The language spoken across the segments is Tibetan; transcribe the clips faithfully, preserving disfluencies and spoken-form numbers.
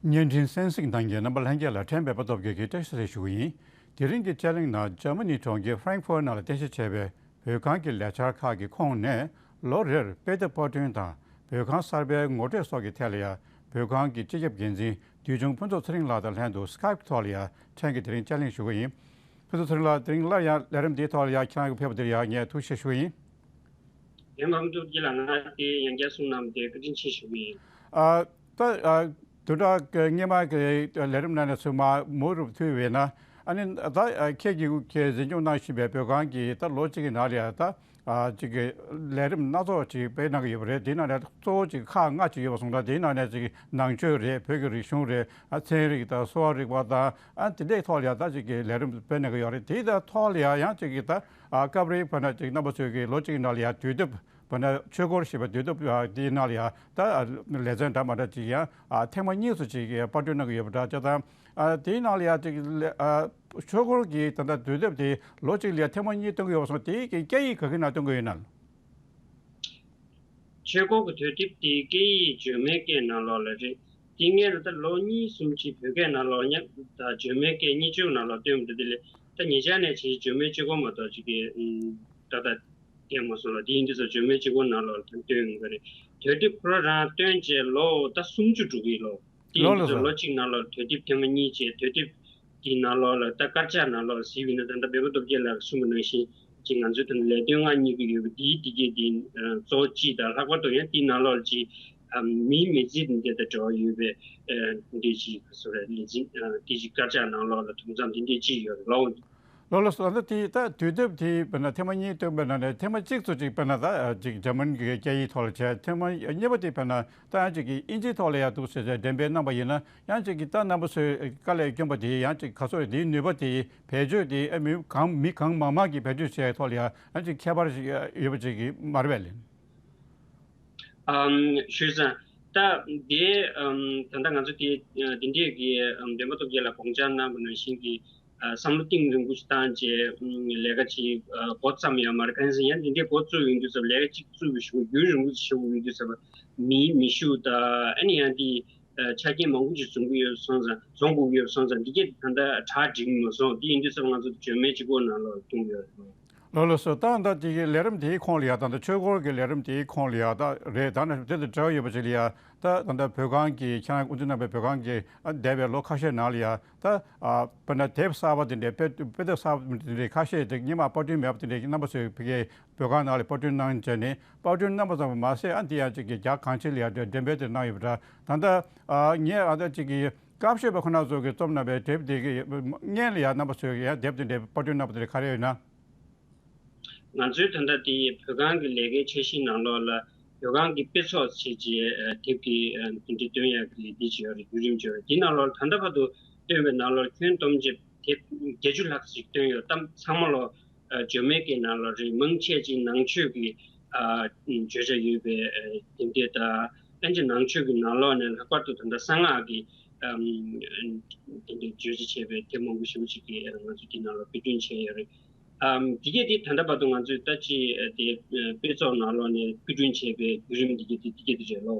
བརྙན་འཕྲིན་གསན་གཟིགས་གནང་མཁན་རྣམ་པ་ལྷན་རྒྱས་ལ་ཕྲན་བོད་པ་སྟོབས་རྒྱལ་གྱིས་བཀྲ་ཤིས་བདེ་ལེགས་ཞུ་གི་ཡིན། དེ་རིང་གི་དཔྱད་གླེང་ནང་འཇར་མ་ནི་གྲོང་ཁྱེར་ཧྥ་རེང་ཧྥུར་ནང་ལ་རྟེན་གཞི་བྱས་པའི་བོད་ཁང་གི་ལས་འཆར་ཁག་གི་ཁོངས་ནས། ལོ་རེར་དཔེ་དེབ་པར་སྐྲུན་དང་བོད་ཁང་གསར་པའི་ངོ་སྤྲོད་སོགས་ཀྱི་ཐད་ལ་ཡང་བོད་ཁང་གི་སྤྱི་ཁྱབ་འགན་འཛིན་འདུས་ཆུང་ཕུན་ཚོགས་ཚེ་རིང་ལགས་དང་ལྷན་དུ་སི་ཀའེབ་ཐོག་ལ་ཡང་ཕྲན་གྱིས་དེ་རིང་དཔྱད་གླེང་ཞུ་གི་ཡིན། ཕུན་ཚོགས་ཚེ་རིང་ལགས། དེ་རིང་སླར་ཡང་ལས་རིམ་འདིའི་ཐོག་ལ་ཡང་ཁྱེད་རང་གིས་ཕེབས་པ་དེར་ཡང་ངས་ཐུགས་རྗེ་ཆེ་ཞུ་གི་ཡིན། རྒན་འབུམ་སྟོབས་རྒྱལ་ལགས། ང་དེ་ཡང་བསྐྱར་གསུང་གནང་བ་དེ་བཀའ་དྲིན་ཆེ་ཞུ་གི་ཡིན། ཨ། ད་ཨ། བདུན་ཕྲག་སྔོན་མ་གི་ལས་རིམ་ནང་ནས་ཚུར་མ་མུ་མཐུད་ཡིན་ན། ཨ་ནི་ད་ཨ་ཁྱེད་ཀྱིས་ཁྱེད་གཟིགས་སྐྱོང་གནང་བཞིན་པའི་བོད་ཁང་གི་ད་ལོ་གཅིག་གི་ནང་ལ་ཡང་ད་ཨ་ཅིག་གི་ལས་རིམ་སྣ་ཚོགས་ཅིག་སྤེལ་གནང་གི་ཡོད་པ་རེད། དེའི་ནང་ནས་གཙོ་བོ་ཅིག་ཁག་ལྔ་ཅིག་ཡོད་པ་སོང་ཙང་། དེའི་ནང་ནས་ཅིག་ནང་ཆོས་རེད། བོད་ཀྱི་རིག་གཞུང་རེད། ཨ་ཚན་རིག་དང་གསོ་བ་རིག་པ་དང་། ཨ་དེ་འདྲའི་ཐོག་ལ་ཡང་ད་ཅིག་གི་ལས་རིམ་སྤེལ་གནང་གི་ཡོད་རེད། དེའི་ད་ཐོག་ལ་ཡང་ཡང་ཅིག་གི་ད་ཨ་སྐབས་རེ་བར་ན་ཅིག་རྣམ་པ་ཚོས་ཀྱི་ལོ་གཅིག་གི་ནང་ལ་ཡང་དུས་དེབ་བར་ན་ཆོས་འཁོར་ཞེས་པའི་དུས་དེབ་ཨ་དེའི་ནང་ལ་ཡང་ད་ཨ་ལེ་ཚན་འདྲ་མ་འདྲ་ཅིག་ཡང་ཨ་ཐེངས་མ་གཉིས་སུ་ཅིག་ཡང་པར་སྐྲུན་གནང་གི་ཡོད་པ་འདྲ་ཅིག་དང་། ཨ་དེའི་ནང་ལ་ཡང་ཅིག་ལེ་ཨ་ཆོས་འཁོར་གྱི་ད་ལྟ་དུས་དེབ་དེ་ལོ་གཅིག་ལ་ཡང་ཐེངས་མ་གཉིས་སྟོན་གྱི་ཡོད་པ་སོང་། དེའི་གི་སྐད་ཡིག་ག་གི་ནང་སྟོན་གྱི་ཡོད་ན། ཆོས་འཁོར་གྱི་དུས་དེབ་དེ་སྐད་ཡིག་འཇར་མན་སྐད་ནང་ལོགས་ལ་རེད། དེ་སྔོན་ལ་ད་ལོ་གཉིས་གསུམ་ཅིག་བོད་སྐད་ནང་ལོགས་ཉག་དང་འཇར་མན་སྐད་གཉིས་ཆར་ནང་ལོགས་སྟོན་པ་འདུག་དེ་ལས་ད་ཉེ་ཆར་ནས་ཅིག་འཇར་མན་གཅིག་པོ་མ་གཏོགས་ཅིག་གི་ཨུམ་ད་ལྟ་སྐད་མ་སོང་ལ། དེ་ཡིན་དུས་ཙམ་འཇར་མན་གཅིག་པོ་ནང་ལོགས་ལ་ད་སྟོན་ཡོང་གི་རེད། དུས་དེབ་ཁོ་རང་སྟོན་བྱས་ལོ་ད་སུམ་ཅུ་འགྲོ་གི་ལོ། དེ་ཡིན་ལོ་དུས་ལོ་ཙམ་ལོ་གཅིག་ནང་ལོགས་དུས་དེབ་ཐེངས་མ་གཉིས་བྱས། དུས་དེབ་དེའི་ནང་ལོགས་ལ་ད་དཀར་ཆག་ནང་ལོགས་གཟིགས་པ་ཡིན་ན། ད་ལྟ་བོད་པ་སྟོབས་རྒྱལ་ལགས་གསུངས་པ་ནང་བཞིན་ཅིག་ང་ཚོའི་ད་ལས་དོན་ལྔ་གཉེར་གྱི་ཡོད་པ་དེའི་དེ་གའི་དེ་གཙོ་བོ་གཅིག་དང་། ལྷག་པར་དུ་ཡང་དེའི་ནང་ལོགས་ལ་ཅིག་མིའི་མི་ཚེ་དེ་འདྲ་དང་འབྲེལ་བ་ཡོད་པའི་དེ་འདྲའི་ཅིག་བཟོ་ར་ལས་འཛིན་དེ་ཅིག་དཀར་ཆག་ནང་ལོགས་ལ་དུམ་མཚམས་དེ་འདྲའི་ཅིག་ཡོད་རེད་ལོ། ལགས་ལགས་སོ། ད་ལྟ་དེ་ད་དུས་དེབ་དེ་དཔེར་ན་ཐེངས་མ་གཉིས་བཏོན་པའི་ནང་ནས་ཐེངས་མ་གཅིག་ཙམ་ཅིག་དཔེར་ན་ད་ཅིག་འཇར་མན་གྱི་སྐད་ཡིག་ཐོག་ལ་བྱས། ཐེངས་མ་གཉིས་པ་དེ་དཔེར་ན་ད་ཡང་ཅིག་གི་དབྱིན་ཇིའི་ཐོག་ལ་ཡང་འདུག་ཟེར་བྱས་འགྲེམས་སྤེལ་གནང་པ་ཡིན་ན། ཡང་ཅིག་གི་ད་རྣམ་པ་ཚོས་དཀའ་ལས་བསྐྱོན་པ་དེ་ཡང་ཅིག་ག་ཚོད་རེད། དེའི་ནུས་པ་དེ་བེད་སྤྱོད་དེ་ཨ་མི་གང་མི་གང་མང་མང་གིས་བེད་སྤྱོད་བྱས་ཐོག་ལ་ཡང་ཡང་ཅིག་ཁྱད་པར་ཞིག་ཡོད་པ་ཅིག་གི་མ་རེད་པས་ལགས། ཨམ་ཞུས་ཙང་ད་དེ་ཨམ་ད་ལྟ་ང་ཚོ་དེ་དེ་འདྲས་ཀྱི་ཨམ་འདན་མ་སྟོབས་རྒྱལ་ལགས་དགོངས་འཆར་གནང་བ་ནང་བཞིན་གྱི་ཨ་བསམ་བློ་གཏིང་རིང་པོ་ཞིག་བཏང་བྱས་ཨམ་ལས་ཀ་ཅིག་ཨ་འགོ་བརྩམས་ཡོད་མ་རེད། གང་ཡིན་ཟེར་ན་ཡང་དེ་འདྲས་འགོ་བཙུགས་ཡོང་དུས་ཙམ་ལས་ཀ་ཅིག་བཙུགས་པའི་གཞུག་རྒྱུན་རིང་པོ་ཞིག་བྱེད་དགོས་ཡོང་དུས་ཙམ་མིའི་མི་ཤུགས་དང་། ཨ་ནི་ཡང་དེ་ཨ་ཆ་རྐྱེན་མང་པོ་ཞིག་འཛོམས་ཀྱི་ཡོད་སོང་ཙང་། འཛོམས་དགོས་ཀྱི་ཡོད་སོང་ཙང་། འདི་གས་ད་ལྟ་གྲ་སྒྲིག་མ་སོང་། དེ་ཡིན་དུས་ཙམ་ང་ཚོ་འཇར་མན་གཅིག་པོ་ནང་ལོགས་ཐོན་གྱི་ཡོད་རེད། ལགས་ལགས་སོ། ད་ད་དེ་གི་ལས་རིམ་དེའི་ཁོངས་ལ་ཡ། ད་ད་ཆོས་འཁོར་གྱི་ལས་རིམ་དེའི་ཁོངས་ལ་ཡ་ད་རེད། ད་ནི་དེ་དང་འབྲེལ་བ་ཡོད་པ་ཅིག་ལ་ཡ། ད་ད་ད་བོད་ཁང་གི་ཁྱེད་རང་དབུ་འཛུགས་གནང་བའི་བོད་ཁང་གི་ཨ་འདས་པའི་ལོ་ཁ་ཤས་ནང་ལ་ཡ་ད་ཨ་དཔེར་ན་དེབ་གསར་པ་དེ་འདྲའི་དཔེ་དཔེ་དེབ་གསར་པ་དེ་འདྲའི་ཁ་ཤས་དེ་སྔོན་མ་པར་སྐྲུན་མེད་པ་དེ་འདྲའི་རྣམ་པ་ཚོས་ཕ་གིའི་བོད་ཁང་ནང་ལ་པར་སྐྲུན་གནང་བྱས་ནས། པར་སྐྲུན་གནང་པ་ཙམ་མ་ཟད་ཨ་འདི་ཡང་ཅིག་གི་རྒྱ་གང་ཆེ་ལ་ཡ་འགྲེམས་སྤེལ་དེ་གནང་ཡོད་པ་འདྲ། ད་ལྟ་ཨ་ངས་ཨ་ད་ཅིག་གི་སྐབས་ཤོད་པ་ཁོ་ན་ཚོ་གིས་རྩོམ་གནང་བའི་དེབ་དེ་གི་སྔོན་ལ་ཡ་རྣམ་པ་ཚོས་ཡ་དེབ་དེ་འདྲའི་པར་སྐྲུན་གནང་པ་དེ་འདྲ་ག་རེ་ཡོད་ན། ང་ཚོའི་ད་ལྟ་དེ་བོད་ཁང་གི་ལས་ཀའི་འཆར་གཞིའི་ནང་ལོགས་ལ་བོད་ཁང་གི་དཔེ་ཚོགས་ཟེར་བྱས་ཨ་དེབ་ཀྱི་ཨ་འདི་འདྲ་སྟོན་ཡག་གི་འདི་བྱས་ཡོད་རེད། བརྒྱུད་རིམ་བྱས་ཡོད་རེད། དེའི་ནང་ལོགས་ལ་ད་ལྟ་བར་དུ་བཏོན་པའི་ནང་ལོགས་ཁྱོན་བསྡོམས་བྱས་དེབ་བརྒྱད་ཅུ་ལྷག་ཅིག་བཏོན་ཡོད། ད་ཚང་མ་ལོ་ཨ་འཇར་མན་སྐད་ནང་ལོགས་རེད། མང་ཆེ་ཅིག་ནང་ཆོས་ཀྱི་ཨ་བརྗོད་བྱ་ཡོད་པའི་ཨ་དེ་འདྲ་དང་། ཨ་ནི་ནང་ཆོས་ཀྱི་ནང་ལོགས་ནས་ལྷག་པར་དུ་ད་ལྟ་གསང་སྔགས་ཀྱི་ཨམ་དེ་འདྲའི་བརྗོད་བྱ་བྱས་པའི་དེབ་མང་པོ་ཞེ་པོ་ཅིག་གི་ང་ཚོ་འདི་ནང་ལ་དཔེ་སྐྲུན་བྱས་ཡོད་རེད། ཨམ་དེ་གས་དེ་ད་ལྟ་བར་དུ་ང་ཚོས་ད་ཅི་དེ་དཔེ་ཚོགས་ནང་ལོགས་ནས་དཔེ་སྐྲུན་བྱས་པའི་བརྒྱུད་རིམ་འདི་གས་དེ་འདི་གས་དེ་རེད་ལོ།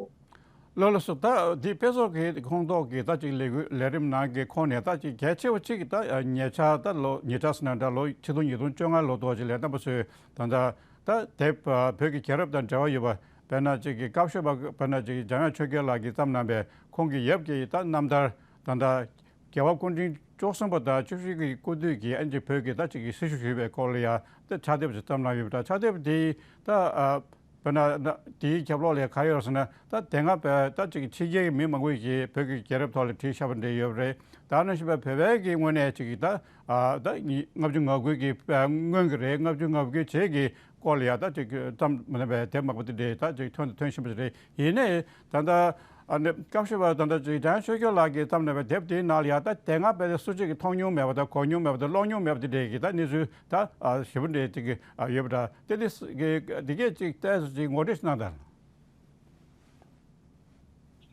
ལགས་ལགས་སོ། ད་འདི་དཔེ་ཚོགས་ཀྱི་ཁོངས་གཏོགས་ཀྱི་ད་ཅིག་ལས་འགུལ་ལས་རིམ་ནང་གི་ཁོངས་ནས་ད་ཅིག་གལ་ཆེ་བ་གཅིག་གི་ད་ཉེ་ཆར་ད་ལོ་ཉེ་ཆར་ཟེར་ན་འདྲ། ལོ་ཆིག་སྟོང་ཉིས་སྟོང་བཅོ་ལྔ་ལོ་ཐོག་ཅིག་ལ་རྣམ་པ་ཚོས་ད་ད་ད་དེབ་ཨ་བོད་ཀྱི་རྒྱལ་རབས་དང་འབྲེལ་བ་ཡོད་པ། དཔེར་ན་ཅིག་གི་སྐབས་ཤོད་པ་དཔེར་ན་ཅིག་འཇམ་དབྱངས་ཆོས་རྒྱལ་ལགས་ཀྱིས་བརྩམས་གནང་པའི་ཁོང་གི་ཡབ་ཀྱི་ད་རྣམ་ཐར་ད་ད་རྒྱལ་བ་སྐུ་ཕྲེང་བཅུ་གསུམ་པ་དང་བཅུ་བཞི་གི་སྐུ་དུས་ཀྱི་ཨ་ནི་བོད་ཀྱི་ད་ཅིག་གི་སྲི་ཞུ་ཞུས་པའི་སྐོར་ལ་ཡང་ད་ཕྱག་དེབ་ཅིག་བརྩམས་གནང་ཡོད་པ་འདྲ། ཕྱག་དེབ་དེ་ད་ཨ་དཔེར་ན་ན་དེའི་རྒྱབ་ལོགས་ལ་ག་རེ་ཡོད་ཟེར་ན། ད་དེ་སྔ་བོད་ད་ཅིག་ཕྱི་རྒྱལ་གྱི་མི་མང་པོ་ཞིག་བོད་ཀྱི་རྒྱལ་རབས་ཐོག་ལ་བྲིས་བཞག་པ་འདྲ་ཡོད་པ་རེད། ད་ནང་བཞིན་པའི་བོད་པའི་གི་ངོས་ནས་ཅིག་གི་ད་ཨ་ད་ལྔ་བཅུ་ང་དགུ་གི་སྔོན་གྱི་རེད། ལྔ་བཅུ་ང་དགུ་རྗེས་ཀྱི་སྐོར་ལ་ཡང་ད་ཅིག་བརྩམས་མ་ཐུབ་པའི་དེབ་མང་པོ་དེ་འདྲ་ད་ཅིག་ཐོན་དང་ཐོན་བཞིན་པ་རེད། ཡིན་ནའི་ད་ལྟ་ཨ་ནི་སྐབས་ཤིག་བར་ད་ལྟ་ཅིག་འཇམ་དབྱངས་ཆོས་རྒྱལ་ལགས་ཀྱིས་བརྩམས་གནང་བའི་དེབ་དེའི་ནང་ལ་ཡང་ད་དེ་སྔ་དཔེ་སུ་གཅིག་གིས་མཐོང་མྱོང་མེད་པ་དང་གོ་མྱོང་མེད་པ་དང་ཀློག་མྱོང་མེད་པ་དེ་འདྲའི་གི་ད་གནས་ཚུལ་ད་ཞེ་པོ་འདྲའི་ཅིག་ཡོད་པ་འདྲ། དེ་དེ་གི་དེ་གས་ཅིག་ཏོག་ཙམ་ཅིག་ངོ་སྤྲོད་ཅིག་གནང་དང་།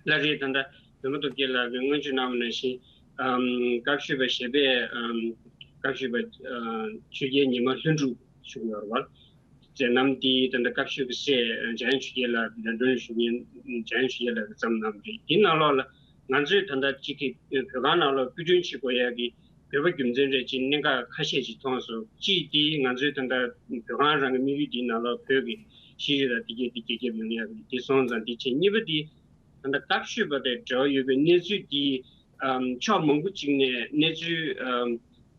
ལགས་རེད། ད་ལྟ་འདན་མ་སྟོབས་རྒྱལ་ལགས་ཀྱིས་སྔོན་བརྗོད་གནང་བ་ནང་བཞིན། ཨམ་སྐབས་ཤིག་བར་གཞས་པས་ཨམ་སྐབས་ཤིག་བར་ཨ་ཆོས་རྒྱལ་ཉི་མ་ལྷུན་གྲུབ་ཞུ་གི་ཡོད་རེད་བ། མཛད་རྣམ་འདི་ད་ལྟ་སྐབས་ཤིག་གི་སྲས་འཇམ་དབྱངས་ཆོས་རྒྱལ་ལགས་ལས་དོན་ཞུ་མཁན་འཇམ་དབྱངས་ཆོས་རྒྱལ་ལགས་ཀྱིས་བརྩམས་གནང་བ་རེད། དེའི་ནང་ལོགས་ལ་ ང་ཚོས་ད་ལྟ་གཅིག་གི་བོད་ཁང་ནང་ལ་དཔེ་སྐྲུན་བྱེད་དགོས་ཡ་གི་བོད་པ་རྒྱུ་མཚན་རེད་ཅེས་གནད་འགག་ཁ་ཤས་ཅིག་མཐོང་སོང་། གཅིག་དེ་ང་ཚོའི་ད་ལྟ་བོད་ཁང་རང་གི་དམིགས་ཡུལ་འདིའི་ནང་ལ་བོད་ཀྱི་ཤེས་རིག་དང་དེ་གའི་དེ་རྒྱ་ཁྱབ་ཡོང་ཡ་གི་དེ་སོང་ཙང་དེ་བྱས། གཉིས་པ་དེ་ད་ལྟ་སྐབས་ཤོད་པ་དང་འབྲེལ་བ་ཡོད་པའི་གནས་ཚུལ་དེ་ཨམ་ཕྱོགས་མང་པོ་ཅིག་ནས་གནས་ཚུལ་ཨམ་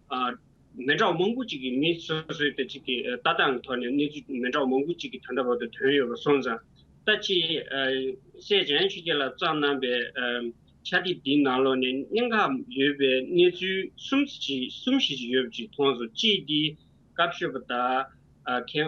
ཨ་མི་འདྲ་བ་མང་པོ་ཅིག་གིས་མི་སོ་སོའི་དེ་གཅིག་གི་ལྟ་སྟངས་ཐོག་ནས་གནས་ཚུལ་མི་འདྲ་བ་མང་པོ་ཅིག་གིས་ད་ལྟ་བར་དུ་ཐོན་ཡོད་པ་སོང་ཙང་། ད་ཅི་སྲས་འཇམ་དབྱངས་ཆོས་རྒྱལ་ལགས་བརྩམས་གནང་པའི་ཕྱག་དེབ་འདིའི་ནང་ལོགས་ནས་གནད་འགག་ཡོད་པའི་གནས་ཚུལ་གསུམ་ཅིག་གསུམ་བཞི་ཅིག་ཡོད་པ་ཅིག་མཐོང་སོང་། གཅིག་འདི་སྐབས་ཤོད་པ་དང་མཁས་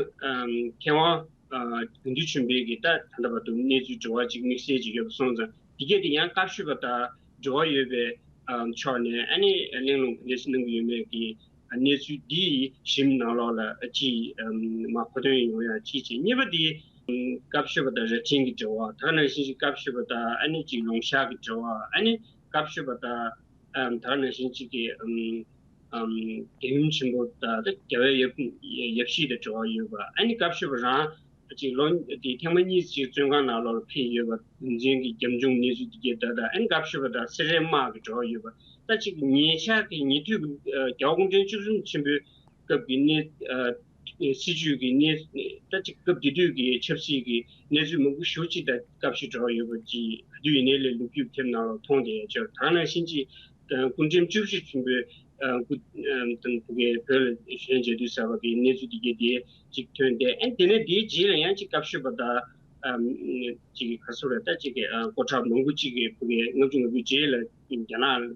མཁས་དབང་རྒྱུན་མཐུད་ཆོས་འཕེལ་གྱིས་ད་ད་ལྟ་བར་དུ་གནས་ཚུལ་དྲི་བ་ཅིག་དམིགས་བསལ་ཅིག་ཡོད་པ་སོང་ཙང་། འདི་གས་དེ་ཡང་སྐབས་ཤོད་པ་དང་འབྲེལ་བ་ཡོད་པའི་ཕྱོགས་ནས་ཨ་ནི་གླེང་སློང་ག་འདྲ་ཞིག་གནང་གི་ཡོད་མེད་ཀྱི་གནས་ཚུལ་འདི་ཞིབ་ནང་ལོགས་ལ་ཅིག་མ་མཁོ་འདོན་ཡོང་ཡ་གཅིག་བྱས། གཉིས་པ་འདི་སྐབས་ཤོད་པ་དང་རབ་ཆེན་གྱི་འབྲེལ་བ། ད་ག་ནང་བཞིན་ཅིག་སྐབས་ཤོད་པ་དང་ཨ་ནི་ཅིག་ལོང་ཤག་གི་འབྲེལ་བ། ཨ་ནི་སྐབས་ཤོད་པ་དང་ཨམ་ད་ག་ནང་བཞིན་ཅིག་གི་ཨམ་ཨམ་རྒྱལ་ཡུམ་ཆེན་པོ་དང་ད་རྒྱལ་བའི་ཡབ་ཡབ་གཞིས་དང་འབྲེལ་བ་ཡོད་པ། ཨ་ནི་སྐབས་ཤོད་པ་རང་ཅིག་ལོ་འདི་ཐེངས་མ་གཉིས་ཅིག་བཙོན་ཁང་ནང་ལོགས་ལ་ཕེབས་ཡོད་པ། རྒྱུ་མཚན་གྱི་རྒྱབ་ལྗོངས་གནས་ཚུལ་འདི་གའི་ད་ལྟ་ཨ་ནི་སྐབས་ཤོད་པ་དང་སེ་རའི་དམག་གི་འབྲེལ་བ་ཡོད་པ། ད་ཅིག་ཉེ་ཆར་གྱི་ཉེ་དུས་ཀྱི་རྒྱལ་བ་སྐུ་ཕྲེང་བཅུ་གསུམ་ཆེན་པོའི་སྐབས་ཀྱི་གནས་སྲིད་བྱུས་ཀྱི་གནས། ད་ཅིག་སྐབས་དེ་དུས་ཀྱི་ཆབ་སྲིད་ཀྱི་གནས་ཚུལ་མང་པོ་ཞེ་ཅིག་དང་སྐབས་ཤིག་འབྲེལ་བ་ཡོད་པ་ཅིག་ག་དུས་ཡིན་ནའི་ལས་ལོ་རྒྱུས་དེབ་ནང་ལ་མཐོང་བསྡད་ཡ་ཅིག་ཡོད། ད་ག་ནང་བཞིན་ཅིག་སྐུ་ཕྲེང་བཅུ་བཞི་ཆེན་པོས་སྐུ་དང་བོད་ཀྱི་བོད་ལ་གཞོན་མཇལ་དུས་གསར་པ་གི་གནས་ཚུལ་དེ་གའི་དེ་ཅིག་ཐོན་ཏེ། ཨ་ནི་དེ་ནས་དེའི་རྗེས་ལ་ཡང་ཅིག་སྐབས་ཤོད་པ་དང་ཅིག་ག་ཚོད་རེད། ད་ཅིག་གི་སྐུ་ཕྲེང་མང་པོ་ཅིག་གིས་བོད་ཀྱི་ལྔ་བཅུ་ང་དགུའི་རྗེས་ལ་རྒྱ་ནག་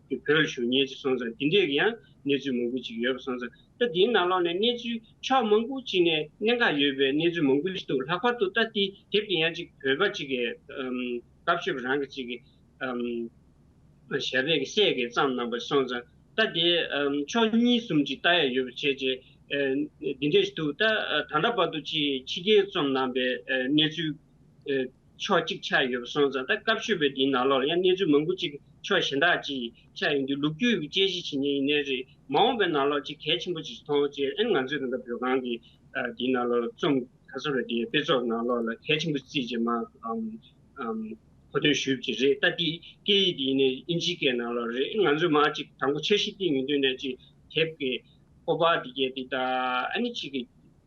གི་བོད་ལ་བཞུགས་མཁན་ཅིག་སོང་ཙང་། དེ་འདྲས་ཀྱི་ཡང་གནས་ཚུལ་མང་པོ་ཅིག་ཡོད་པ་སོང་ཙང་། ད་དེའི་ནང་ལོགས་ནས་གནས་ཚུལ་ཕྱོགས་མང་པོ་ཅིག་ནས་གནད་འགག་ཡོད་པའི་གནས་ཚུལ་མང་པོ་ཞིག་འདུག། ལྷག་པར་དུ་ད་དེ་དེབ་དེ་ཡང་ཅིག་བོད་པ་ཅིག་གིས་ཨམ་སྐབས་ཤོད་པ་རང་གི་ཅིག་གི་ཨམ་ཞབས་པད་ཀྱི་སྲས་ཀྱིས་བརྩམས་གནང་པ་སོང་ཙང་། ད་དེ་ཨམ་ཕྱོགས་གཉིས་གསུམ་ཅིག་ལྟ་ཡ་ཡོད་པ་བྱས་རྗེས་ཨ་འདི་འདྲས་ཞིག་འདུག། ད་ད་ལྟ་བར་དུ་ཅིག་ཕྱི་རྒྱལ་བརྩམས་གནང་པའི་ཨ་གནས་ཚུལ་ཨ་ཕྱོགས་གཅིག་ཆགས་ཡོད་པ་སོང་ཙང་། ད་སྐབས་ཤོད་པའི་འདིའི་ནང་ལོགས་ལ་ཡང་གནས་ཚུལ་མང་པོ་ཅིག་ཕྱོགས་གཞན་དག་ཅིག་ཆགས་ཡོང་དུས། ལོ་རྒྱུས་ཀྱི་དཔྱད་གཞི་བྱེད་མཁན་ཡིན་ནའི་རེད། མ་འོངས་པའི་ནང་ལོགས་ཅིག་གལ་ཆེན་པོ་ཅིག་མཐོང་བྱས། ཨ་ནི་ང་ཚོས་ད་ལྟ་བོད་ཁང་གི་ཨ་འདིའི་ནང་ལོགས་རྩོམ་ག་ཚོད་རེད། དེའི་དཔེ་ཚོགས་ནང་ལོགས་ལ་གལ་ཆེན་པོ་བརྩིས་བྱས་མ་ཨམ་ཨམ་མཁོ་འདོན་ཞུས་པ་ཅིག་རེད། ད་དེ་སྐད་ཡིག་དེ་ཡིན་ནའི་དབྱིན་ཇིའི་སྐད་ནང་ལོགས་རེད། ང་ཚོས་མར་ཅིག་དང་པོ་འཆར་གཞི་བཏིང་ཡོང་དུས་ནས་ཅིག་དེབ་ཀྱི་ཁོག་པ་དེ་གའི་དེ་དང་། ཨ་ནི་ཅིག་གི་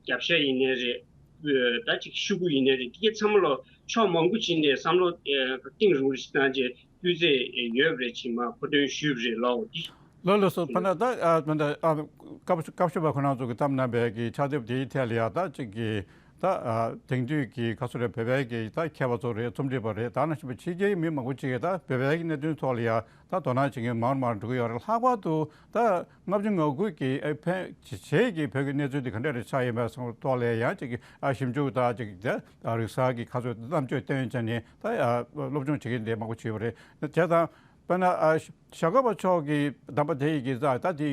རྒྱབ་ཤ་ཡིན་ནའི་རེད། ད་ཅིག་ཤོག་གུ་ཡིན་ནའི་རེད། དེ་གའི་ཚང་མ་ལོ་ཕྱོགས་མང་པོ་ཅིག་ནས་བསམ་བློ་ཨེ་གཏིང་རུང་རུ་ཞིག་བཏང་རྗེས་སྤུས་ཚད་ཡོད་པ་རེད་ཅེས་མར་མཁོ་འདོན་ཞུས་པ་རེད་ལགས། འོ་དེ། ལགས་ལགས་སོ། ཕ་ན་ད་ཨ་ཕ་ན་ཨ་སྐབས་སྐབས་ཤོད་པ་ཁོ་རང་ཚོ་གིས་བརྩམས་གནང་པའི་གི་ཕྱག་དེབ་དེའི་ཐད་ལ་ཡ་ད་ཅིག་གི་ད་ཨ་དེང་དུས་ཀྱི་ག་ཚོད་རེད། བོད་པའི་གི་ད་མཁས་པ་ཚོ་རེད། རྩོམ་སྒྲིག་པ་རེད། ད་ནང་བཞིན་པ་ཕྱི་རྒྱལ་གྱི་མི་མང་པོ་ཅིག་གིས་ད་བོད་པའི་གི་གནད་དོན་ཐོག་ལ་ཡ་ད་དོ་སྣང་བྱེད་མཁན་མང་རུ་མང་རུ་འགྲོ་གི་ཡོད་རེད། ལྷག་པར་དུ་ད་ལྔ་བཅུ་ང་དགུ་གི་ཨ་ཕན་བྱེད་ཀྱི་བོད་ཀྱི་གནས་ཚུལ་འདི་ག་འདྲ་རེ་ཆགས་ཡོད་མེད་སོགས་ཐོག་ལ་ཡང་ཅིག་ཨ་ཞིབ་འཇུག་དང་ཅིག་དེ་རིག་གསར་གྱི་ཁ་ཚོད་རྣམ་དཔྱོད་བཏོན་བྱས་ནས་ད་ཨ་སློབ་སྦྱོང་བྱེད་མཁན་དེ་མང་པོ་བྱས་ཡོད་རེད། བྱས་ཙང་དཔེར་ན་ཨ་ཞྭ་སྒབ་པ་མཆོག་གི་གདམས་པ་དེ་ཡི་གི་ད་ད་དེ་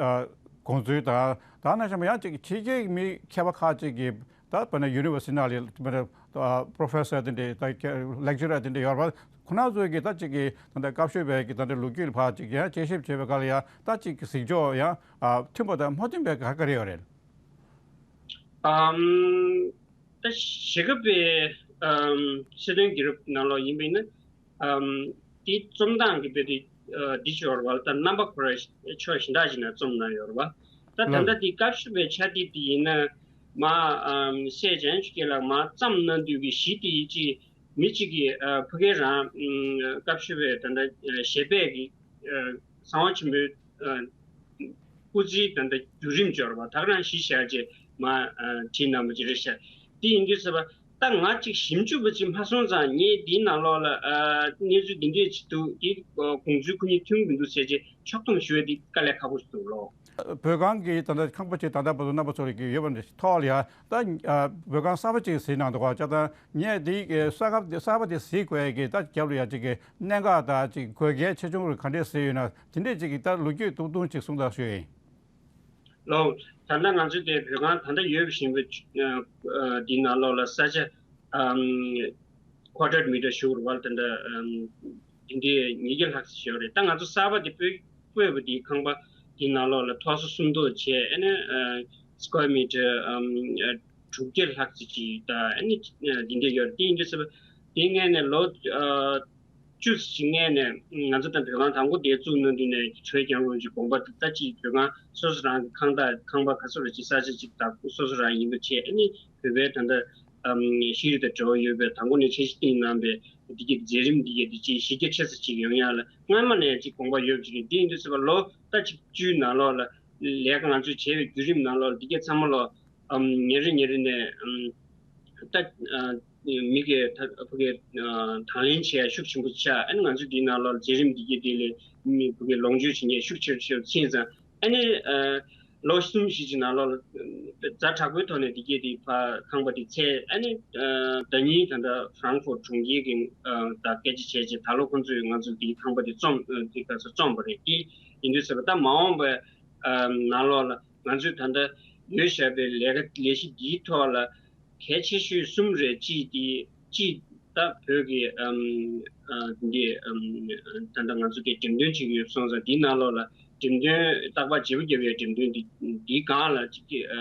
ཨ་དགོངས་ཚུལ་དང་། ད་ནང་བཞིན་པ་ཡང་ཅིག་ཕྱི་རྒྱལ་གྱི་མི་མཁས་པ་ཁག་ཅིག་གིས་ད་དཔེར་ན་ཡུ་ནི་ཝར་སི་ཊི་ནང་ལ་དཔེར་ན་པོ་རོ་ཕེ་སར་དེ་འདྲས་ད་ལེག་ཅི་རར་དེ་འདྲས་ཡོད་རེད་པ། ཁོ་རང་ཚོས་ཀྱིས་ད་ཅིག་གི་ད་ལྟ་སྐབས་ཤོད་པའི་གི་ད་ལྟ་ལོ་རྒྱུས་ལ་ཕར་ཅིག་ཡང་དཔྱད་ཞིབ་བྱེད་པའི་སྐབས་ལ་ཡང་ད་ཅིག་གི་གཟིགས་ཕྱོགས་ཡང་ཨ་མཐུན་པ་དང་མ་མཐུན་པའི་ག་ག་རེ་ཡོད་རེད། ཨམ། ད་ཞྭ་སྒབ་པའི་ཨམ་སྲིད་དོན་རྒྱལ་རབས་ནང་ལོགས་ཡིན་པ་ཡིན་ན། ཨམ། དེའི་རྩོམ་སྟངས་ཀྱི་དཔེ་དེ་ཨ་འདི་ཅིག་ཡོད་རེད་པ། ད་རྣམ་པ་ཁོ་རང་ཕྱོགས་གཞན་དག་ཅིག་ནས་རྩོམ་གནང་ཡོད་རེད་པ། ད་ད་ལགས། ལྟ་དེ་སྐབས་ཤོད་པའི་ཕྱག་དེབ་དེ་ཡིན་ན་མ་ཨམ་སྲས་འཇམ་དབྱངས་ཆོས་རྒྱལ་ལགས་མ་བརྩམས་གནང་དུས་ཀྱི་གཞི་དེ་ཅིག་མི་གཅིག་གིས་ཨ་ཕ་གིར་རང་ཨམ་སྐབས་ཤོད་པའི་ད་ལྟ་ཨ་ཞལ་པར་གྱི་ཨ་གསང་བ་ཆེན་པོའི་ཨ་སྐུ་ཚེའི་ད་ལྟ་བརྒྱུད་རིམ་སྦྱོར་བ་དག་རང་གཞི་བཞག་བྱས་མ་ཨ་བྲིས་གནང་བ་ཅིག་རེད་ཤག། དེ་ཡིན་དུས་ཟེར་བ། ད་ང་གཅིག་ཞིབ་འཇུག་པ་ཅིག་མ་སོང་ཙང་ངས་འདིའི་ནང་ལོགས་ལ་ཨ་གནས་ཚུལ་འདི་འདྲས་ཅིག་འདུག། འདི་དགོངས་ཚུལ་ཁོ་གཉིས་མཐུན་གྱི་འདུག་ཟེར་བྱས་ཕྱོགས་བསྡོམས་ཞུ་བ་འདི་དཀའ་ལས་ཁག་པོ་ཞིག་འདུག་ལོ། བོད་ཁང་གི་ད་ལྟ་ཁང་པ་ཅིག་ད་ལྟ་བར་དུ་རྣམ་པ་ཚོ་ལ་ཡོད་པ་འདི་ཐོག་ལ་ཡ་ད་ཨ་བོད་ཁང་གསར་པ་ཅིག་གཟིགས་གནང་འདུག་ག། བྱས་ཙང་ངས་འདི་གསར་ཁང་གསར་པ་དེ་གཟིགས་དགོས་ཡ་གི་ད་རྒྱབ་ལ་ཡ་ཅིག་གི་གནད་འགག་དང་ཅིག་དགོས་གལ་ཆེ་ཆུང་རུ་ག་འདྲས་གཟིགས་ཡོད་ན་དེ་འདྲས་ཅིག་གི་ད་ལོ་རྒྱུས་ཏོག་ཏོག་ཅིག་གསུང་དང་ཞུ་ཡིན། ལགས། ད་ལྟ་ང་ཚོ་དེ་བོད་ཁང་ད་ལྟ་ཡོད་བཞིན་པའི་ཨ་འདི་ནང་ལོགས་ལ་ས་ཆ་ཨམ་ཀོ་ཊར་མི་ཊར་ཞུ་རུ་བ་ད་ལྟ་ཨམ་དེ་འདྲའི་ཉིས་བརྒྱ་ལྷག་ཙམ་ཡོད་རེད། ད་ང་ཚོ་གསར་པ་དེ་སྤོས་སྤོས་པ་དེའི་ཁང་པ་དེ་ནང་ལོགས་ལ་ཐོག་སོ་སུམ་མདོ་བྱས། ཨ་ནི་ཨ་སི་ཀོ་ཝེར་མི་ཊར་ཨམ་ཨ་དྲུག་བརྒྱ་ལྷག་ཙམ་ཅིག་ད་ཨ་ནི་ཨ་དེ་འདྲ་ཡོད་རེད། དེ་ཡིན་དུས་ཟེར་བ་དེ་སྔོན་ནས་ལོ་ཨ་ བཅུ་ཙམ་ཞིག་སྔོན་ནས་ང་ཚོ་ད་བོད་ཁང་དང་པོ་དེ་བཙུགས་གནང་དུས་ནས་བྲོས་རྒྱང་རིང་ཅིག་དགོངས་པ་ད་ཅིག་བོད་ཁང་སོ་སོ་རང་གི་ཁང་བདག་ཁང་པ་ག་ཚོད་རེ་ཅིག་ས་ཆ་ཅིག་བདག་པོ་སོ་སོ་རང་ཡིན་པ་བྱས། ཨ་ནི་བོད་པའི་ད་ལྟ་ཨམ་ཤེས་རིག་དང་འབྲེལ་བ་ཡོད་པའི་དང་པོ་ནས་འཆར་གཞི་བཏིང་གནང་པའི་འདི་གའི་མཛད་རིམ་འདི་གའི་འདི་ཅིག་གཞི་རྒྱ་ཆེ་ས་ཅིག་ཡོང་ཡག་ལ་སྔོན་མ་ནས་ཅིག་དགོངས་པ་ཡོད་ཅིག་རེད། འདི་ཡིན་དུས་ཚོད་པ་ལོ་ད་ཅིག་བཅུའི་ནང་ལོགས་ལ་ལས་ཀ་ང་ཚོས་བྱས་པའི་བརྒྱུད་རིམ་ནང་ལོགས་ལ་འདི་གའི་ཚང་མ་ལོ་ཨམ་ཉིན་རེ་ཉིན་རེ་ནས་ཨམ་ད་ཨ་མི་གི་ད་ཕ་གི་ཨ་དང་ལེན་བྱེད་ཡ་ཤུགས་ཆེན་པོ་ཆགས། ཨ་ནི་ང་ཚོ་འདིའི་ནང་ལོགས་ལ་མཛད་རིམ་འདི་གའི་དེ་ལས་མི་ཕ་གི་ལོངས་སྤྱོད་བྱེད་མཁན་ཤུགས་ཆེ་རུ་ཆེ་རུ་ཕྱིན་ཙང་། ཨ་ནི་ཨ་ལོ་གསུམ་བཞི་ཅིག་ནང་ལོགས་ལ་ཛ་དྲག་པོའི་ཐོག་ནས་འདི་གའི་དེ་ཕ་ཁང་པ་དེ་ཚད། ཨ་ནི་ཨ་ཟླ་ཉིན་ད་ལྟ་ཧྥ་རང་ཧྥོར་གྲོང་ཁྱེར་གྱི་ཨ་ད་སྐད་ཆ་བྱས་རྗེས་ད་ལོ་ཁོང་ཚོས་ང་ཚོ་འདིའི་ཁང་པ་དེ་རྩོམ་ཨ་དེ་ག་ཚོད་རྩོམ་པ་རེད། དེ་ཡིན་དུས་ཚོད་པ་ད་མ་འོངས་པའི་ཨ་ནང་ལོགས་ལ་ང་ཚོས་ད་ལྟ་ཡོད་བཞག་པའི་ལས་ཀ་ལས་གཞི་འདིའི་ཐོག་ལ་གལ་ཆེ་ཤོས་གསུམ་རེད། གཅིག་དེ་གཅིག་ད་བོད་ཀྱི་ཨམ་ཨ་འདི་ཨམ་ད་ལྟ་ང་ཚོ་གི་འགྲེམས་སྟོན་བྱེད་ཀྱི་ཡོད་སོང་ཙང་། འདིའི་ནང་ལོགས་ལ་འགྲེམས་སྟོན་རྟག་པར་བརྗེ་པོ་བརྒྱབ་པའི་འགྲེམས་སྟོན་འདི་འདིའི་སྒང་ལ་གཅིག་གི་ཨ་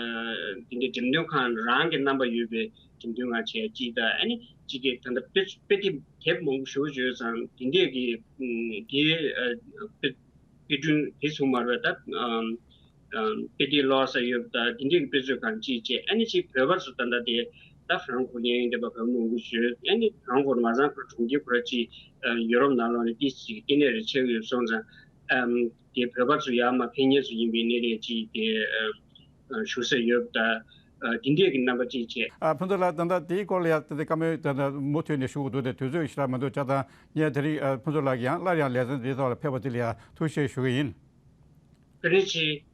འདི་འདྲའི་འགྲེམས་སྟོན་ཁང་རང་གི་རྣམ་པ་ཡོད་པའི་འགྲེམས་སྟོན་ཁང་བྱས་གཅིག་དང་། ཨ་ནི་གཅིག་གི་ད་ལྟ་དཔེ་དཔེ་དེབ་དེབ་མང་པོ་ཞེ་པོ་ཅིག་ཡོད་ཙང་། འདི་འདྲས་ཀྱི་ཨམ་འདི་ཨ་དཔེ་དཔེ་སྐྲུན་དེ་ཚོ་མ་རེད་པ། ད་ཨམ་ཨམ་དཔེ་དེབ་ཀློག་ས་ཡོད་པ་དང་དེ་འདྲའི་དཔེ་མཛོད་ཁང་གཅིག་བྱས། ཨ་ནི་གཅིག་བོད་པ་ཚོ་ད་ལྟ་དེ་ད་ཧྥ་རང་ཧྥོར་གཡས་གཡོན་དེ་པ་བོད་མི་མང་པོ་ཡོད། ཨ་ནི་ཧྥ་རང་ཧྥོར་མ་ཚང་ཁོ་གྲོང་ཁྱེར་ཁོ་ར་གཅིག་ཨ་ཡུ་རོབ་ནང་ལོགས་ནས་ཏོག་ཙམ་ལྟེ་གནས་རེ་ཆགས་ཡོད་སོང་ཙང་། ཨམ་དེ་བོད་པ་ཚོ་ཡར་མར་ཕེབས་མཁན་ཚོ་ཡིན་པའི་གནས་རེ་གཅིག་དེ་ཨ་ཨ་བཞུགས་ས་ཡོད་པ་དང་། ཨ་དེ་འདྲས་ཀྱི་རྣམ་པ་གཅིག་བྱས། ཨ་ཕུན་ཚོགས་ལགས། ད་ལྟ་དེའི་སྐོར་ལ་ཡང་ད་ལྟ་བཀའ་མོལ་ད་ལྟ་མུ་མཐུད་ནས་ཞུ་དགོས་འདུག་སྟེ་དུས་ཚོད་ཞེ་དྲག་མི་འདུག་ཅག་དང་། ངས་དེ་རིང་ཨ་ཕུན་ཚོགས་ལགས་ཀྱིས་ཡང་སླར་ཡང་ལེ་ཚན་འདིའི་ཐོག་ལ་ཕེབས་པ་དེ་ལ་ཡང་ཐུགས་རྗེ་ཆེ་ཞུ་གི་ཡིན། བཀའ་དྲིན་ཆེ།